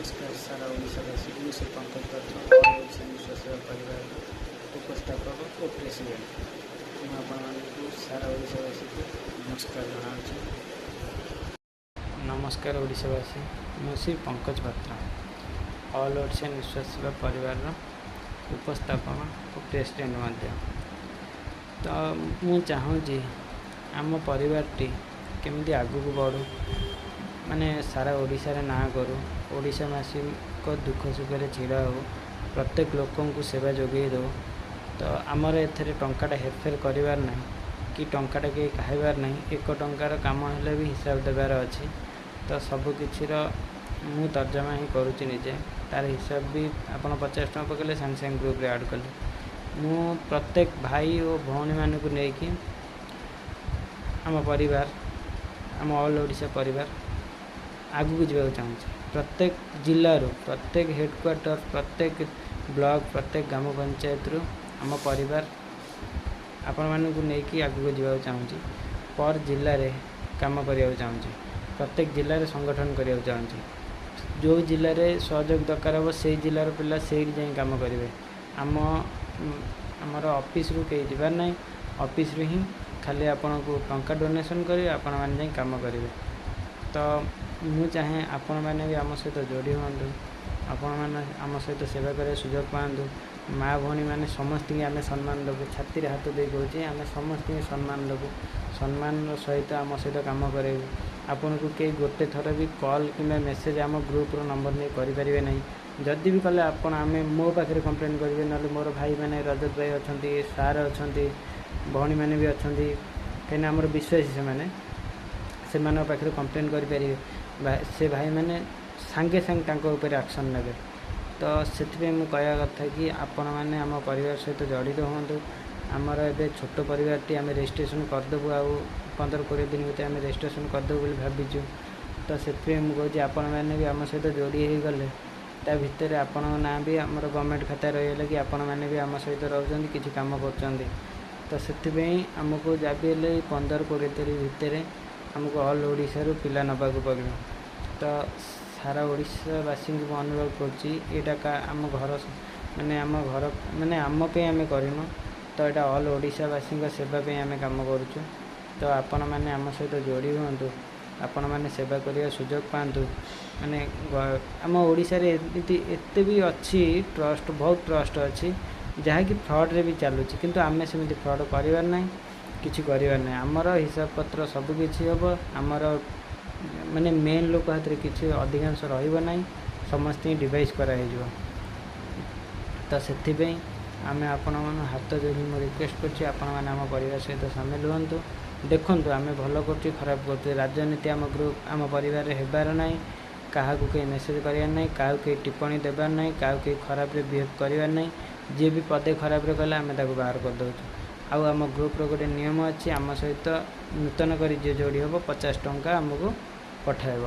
ନମସ୍କାର ସାରା ଓଡ଼ିଶାବାସୀକୁ। ମୁଁ ଶ୍ରୀ ପଙ୍କଜ ପାତ୍ର, ଅଲ୍ ଓଡ଼ିଶା ବିଶ୍ୱାସ ସେବା ପରିବାରର ଉପସ୍ଥାପକ ଓ ପ୍ରେସିଡେଣ୍ଟ। ମୁଁ ଆପଣମାନଙ୍କୁ, ସାରା ଓଡ଼ିଶାବାସୀକୁ ନମସ୍କାର ଜଣାଉଛି। ନମସ୍କାର ଓଡ଼ିଶାବାସୀ, ମୁଁ ଶ୍ରୀ ପଙ୍କଜ ପାତ୍ର, ଅଲ୍ ଓଡ଼ିଶା ବିଶ୍ୱାସ ସେବା ପରିବାରର ଉପସ୍ଥାପକ ଓ ପ୍ରେସିଡେଣ୍ଟ ମଧ୍ୟ। ତ ମୁଁ ଚାହୁଁଛି ଆମ ପରିବାରଟି କେମିତି ଆଗକୁ ବଢ଼ୁ, ମାନେ ସାରା ଓଡ଼ିଶାରେ ନାଁ କରୁ, ଓଡ଼ିଶାବାସୀଙ୍କ ଦୁଃଖ ସୁଖରେ ଛିଡ଼ା ହେଉ, ପ୍ରତ୍ୟେକ ଲୋକଙ୍କୁ ସେବା ଯୋଗାଇ ଦେଉ। ତ ଆମର ଏଥିରେ ଟଙ୍କାଟା ହେରଫେର କରିବାର ନାହିଁ କି ଟଙ୍କାଟା କେହି ଖାଇବାର ନାହିଁ। 1 ଟଙ୍କାର କାମ ହେଲେ ବି ହିସାବ ଦେବାର ଅଛି। ତ ସବୁକିଛିର ମୁଁ ତର୍ଜମା ହିଁ କରୁଛି ନିଜେ, ତାର ହିସାବ ବି। ଆପଣ 50 ଟଙ୍କା ପକାଇଲେ, ସାଙ୍ଗେ ସାଙ୍ଗେ ଗ୍ରୁପ୍ରେ ଆଡ଼୍ କଲି। ମୁଁ ପ୍ରତ୍ୟେକ ଭାଇ ଓ ଭଉଣୀମାନଙ୍କୁ ନେଇକି ଆମ ପରିବାର, ଆମ ଅଲ୍ ଓଡ଼ିଶା ପରିବାର ଆଗକୁ ଯିବାକୁ ଚାହୁଁଛି। ପ୍ରତ୍ୟେକ ଜିଲ୍ଲାରୁ, ପ୍ରତ୍ୟେକ ହେଡ଼କ୍ୱାର୍ଟର, ପ୍ରତ୍ୟେକ ବ୍ଲକ, ପ୍ରତ୍ୟେକ ଗ୍ରାମ ପଞ୍ଚାୟତରୁ ଆମ ପରିବାର ଆପଣମାନଙ୍କୁ ନେଇକି ଆଗକୁ ଯିବାକୁ ଚାହୁଁଛି। ପର୍ ଜିଲ୍ଲାରେ କାମ କରିବାକୁ ଚାହୁଁଛି, ପ୍ରତ୍ୟେକ ଜିଲ୍ଲାରେ ସଂଗଠନ କରିବାକୁ ଚାହୁଁଛି। ଯେଉଁ ଜିଲ୍ଲାରେ ସହଯୋଗ ଦରକାର ହେବ, ସେଇ ଜିଲ୍ଲାର ପିଲା ସେଇଠି ଯାଇ କାମ କରିବେ। ଆମର ଅଫିସରୁ କେହି ଯିବାର ନାହିଁ। ଅଫିସରୁ ହିଁ ଖାଲି ଆପଣଙ୍କୁ ଟଙ୍କା ଡୋନେସନ୍ କରିବେ, ଆପଣମାନେ ଯାଇ କାମ କରିବେ। ତ ମୁଁ ଚାହେଁ ଆପଣମାନେ ବି ଆମ ସହିତ ଯୋଡ଼ି ହୁଅନ୍ତୁ, ଆପଣମାନେ ଆମ ସହିତ ସେବା କରିବା ସୁଯୋଗ ପାଆନ୍ତୁ। ମା' ଭଉଣୀମାନେ ସମସ୍ତଙ୍କୁ ଆମେ ସମ୍ମାନ ଦେବୁ। ଛାତିରେ ହାତ ଦେଇ କହୁଛି, ଆମେ ସମସ୍ତଙ୍କୁ ସମ୍ମାନ ଦେବୁ, ସମ୍ମାନର ସହିତ ଆମ ସହିତ କାମ କରାଇବୁ। ଆପଣଙ୍କୁ କେହି ଗୋଟେ ଥର ବି କଲ୍ କିମ୍ବା ମେସେଜ୍ ଆମ ଗ୍ରୁପ୍ର ନମ୍ବର ନେଇ କରିପାରିବେ ନାହିଁ। ଯଦି ବି କଲେ, ଆପଣ ଆମେ ମୋ ପାଖରେ କମ୍ପ୍ଲେନ୍ କରିବେ, ନହେଲେ ମୋର ଭାଇମାନେ, ରଜତ ଭାଇ ଅଛନ୍ତି, ସାର୍ ଅଛନ୍ତି, ଭଉଣୀମାନେ ବି ଅଛନ୍ତି, କାହିଁକିନା ଆମର ବିଶ୍ୱାସୀ ସେମାନେ, ସେମାନଙ୍କ ପାଖରେ କମ୍ପ୍ଲେନ୍ କରିପାରିବେ। ସେ ଭାଇମାନେ ସାଙ୍ଗେ ସାଙ୍ଗେ ତାଙ୍କ ଉପରେ ଆକ୍ସନ୍ ନେବେ। ତ ସେଥିପାଇଁ ମୁଁ କହିବା କଥା କି ଆପଣମାନେ ଆମ ପରିବାର ସହିତ ଜଡ଼ିତ ହୁଅନ୍ତୁ। ଆମର ଏବେ ଛୋଟ ପରିବାରଟି, ଆମେ ରେଜିଷ୍ଟ୍ରେସନ୍ କରିଦେବୁ। ଆଉ 15-20 ଦିନ ଭିତରେ ଆମେ ରେଜିଷ୍ଟ୍ରେସନ୍ କରିଦେବୁ ବୋଲି ଭାବିଛୁ। ତ ସେଥିପାଇଁ ମୁଁ କହୁଛି, ଆପଣମାନେ ବି ଆମ ସହିତ ଯୋଡ଼ି ହେଇଗଲେ ତା ଭିତରେ ଆପଣଙ୍କ ନାଁ ବି ଆମର ଗଭର୍ଣ୍ଣମେଣ୍ଟ ଖାତାରେ ରହିଗଲା କି ଆପଣମାନେ ବି ଆମ ସହିତ ରହୁଛନ୍ତି, କିଛି କାମ କରୁଛନ୍ତି। ତ ସେଥିପାଇଁ ଆମକୁ ଯାହା ବି ହେଲେ 15-20 ତାରିଖ ଭିତରେ ଆମକୁ ଅଲ୍ ଓଡ଼ିଶାରୁ ପିଲା ନେବାକୁ ପଡ଼ିବ। ତ ସାରା ଓଡ଼ିଶାବାସୀଙ୍କୁ ମୁଁ ଅନୁରୋଧ କରୁଛି, ଏଇଟା ଆମ ଘର, ମାନେ ଆମ ଘର, ମାନେ ଆମ ପାଇଁ ଆମେ କରିନୁ। ତ ଏଇଟା ଅଲ୍ ଓଡ଼ିଶାବାସୀଙ୍କ ସେବା ପାଇଁ ଆମେ କାମ କରୁଛୁ। ତ ଆପଣମାନେ ଆମ ସହିତ ଯୋଡ଼ି ହୁଅନ୍ତୁ, ଆପଣମାନେ ସେବା କରିବା ସୁଯୋଗ ପାଆନ୍ତୁ। ମାନେ ଆମ ଓଡ଼ିଶାରେ ଏମିତି ଏତେ ବି ଅଛି ଟ୍ରଷ୍ଟ, ବହୁତ ଟ୍ରଷ୍ଟ ଅଛି ଯାହାକି ଫ୍ରଡ଼ରେ ବି ଚାଲୁଛି। କିନ୍ତୁ ଆମେ ସେମିତି ଫ୍ରଡ଼ କରିବାର ନାହିଁ, କିଛି କରିବାର ନାହିଁ। ଆମର ହିସାବ ପତ୍ର ସବୁକିଛି ହେବ। ଆମର ମାନେ ମେନ୍ ଲୋକ ହାତରେ କିଛି ଅଧିକାଂଶ ରହିବ ନାହିଁ, ସମସ୍ତଙ୍କୁ ଡିଭାଇଡ଼ କରାହେଇଯିବ। ତ ସେଥିପାଇଁ ଆମେ ଆପଣମାନଙ୍କୁ ହାତ ଯୋଡ଼ି ମୁଁ ରିକ୍ୱେଷ୍ଟ କରୁଛି, ଆପଣମାନେ ଆମ ପରିବାର ସହିତ ସାମିଲ ହୁଅନ୍ତୁ। ଦେଖନ୍ତୁ ଆମେ ଭଲ କରୁଛୁ, ଖରାପ କରୁଛୁ। ରାଜନୀତି ଆମ ଗ୍ରୁପ୍, ଆମ ପରିବାରରେ ହେବାର ନାହିଁ। କାହାକୁ କେହି ମେସେଜ୍ କରିବାର ନାହିଁ, କାହାକୁ କେହି ଟିପ୍ପଣୀ ଦେବାର ନାହିଁ, କାହାକୁ କେହି ଖରାପରେ ବିହେଭ୍ କରିବାର ନାହିଁ। ଯିଏ ବି ପଦେ ଖରାପରେ କଲେ, ଆମେ ତାକୁ ବାହାର କରିଦେଉଛୁ। ଆଉ ଆମ ଗ୍ରୁପ୍ର ଗୋଟେ ନିୟମ ଅଛି, ଆମ ସହିତ ନୂତନ କରି ଯିଏ ଯୋଡ଼ି ହେବ, 50 ଟଙ୍କା ଆମକୁ ପଠାଇବ।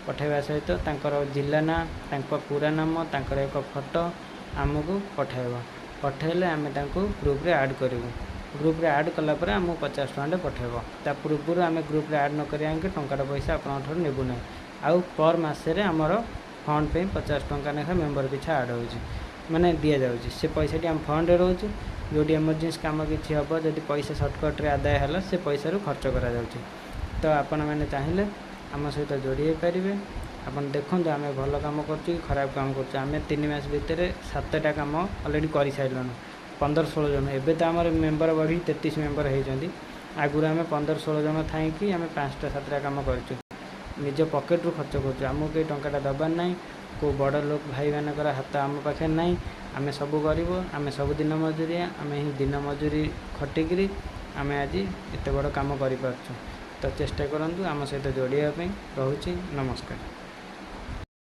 ପଠାଇବା ସହିତ ତାଙ୍କର ଜିଲ୍ଲା ନାଁ, ତାଙ୍କ ପୁରା ନାମ, ତାଙ୍କର ଏକ ଫଟୋ ଆମକୁ ପଠାଇବ। ପଠାଇଲେ ଆମେ ତାଙ୍କୁ ଗ୍ରୁପ୍ରେ ଆଡ଼୍ କରିବୁ। ଗ୍ରୁପ୍ରେ ଆଡ଼୍ କଲା ପରେ ଆମକୁ 50 ଟଙ୍କାଟେ ପଠାଇବ। ତା ପୂର୍ବରୁ ଆମେ ଗ୍ରୁପ୍ରେ ଆଡ଼୍ ନ କରି ଆଣିକି ଟଙ୍କାଟା ପଇସା ଆପଣଙ୍କ ଠାରୁ ନେବୁ ନାହିଁ। ଆଉ ପର୍ ମାସରେ ଆମର ଫଣ୍ଡ ପାଇଁ 50 ଟଙ୍କା ଲେଖା ମେମ୍ବର ପିଛା ଆଡ଼୍ ହେଉଛି, ମାନେ ଦିଆଯାଉଛି। ସେ ପଇସାଟି ଆମ ଫଣ୍ଡରେ ରହୁଛି। ଯେଉଁଠି ଏମର୍ଜେନ୍ସି କାମ କିଛି ହେବ, ଯଦି ପଇସା ସର୍ଟକଟ୍ରେ ଆଦାୟ ହେଲା, ସେ ପଇସାରୁ ଖର୍ଚ୍ଚ କରାଯାଉଛି। ତ ଆପଣମାନେ ଚାହିଁଲେ ଆମ ସହିତ ଯୋଡ଼ି ହେଇପାରିବେ। ଆପଣ ଦେଖନ୍ତୁ ଆମେ ଭଲ କାମ କରୁଛୁ କି ଖରାପ କାମ କରୁଛୁ। ଆମେ 3 ମାସ ଭିତରେ ସାତଟା କାମ ଅଲରେଡ଼ି କରିସାରିଲୁଣୁ, 15-16 ଜଣ। ଏବେ ତ ଆମର ମେମ୍ବର ବଢ଼ିକି 33 ମେମ୍ବର ହେଇଛନ୍ତି। ଆଗରୁ ଆମେ 15-16 ଜଣ ଥାଇକି ଆମେ ପାଞ୍ଚଟା ସାତଟା କାମ କରିଛୁ। ନିଜ ପକେଟରୁ ଖର୍ଚ୍ଚ କରୁଛୁ, ଆମକୁ କେହି ଟଙ୍କାଟା ଦେବାର ନାହିଁ। କେଉଁ ବଡ଼ ଲୋକ ଭାଇମାନଙ୍କର ହାତ ଆମ ପାଖରେ ନାହିଁ। ଆମେ ସବୁ ଗରିବ, ଆମେ ସବୁ ଦିନ ମଜୁରିଆ। ଆମେ ହିଁ ଦିନ ମଜୁରି ଖଟିକିରି ଆମେ ଆଜି ଏତେ ବଡ଼ କାମ କରିପାରୁଛୁ। ତ ଚେଷ୍ଟା କରନ୍ତୁ ଆମ ସହିତ ଯୋଡ଼ିବା ପାଇଁ। ରହୁଛି, ନମସ୍କାର।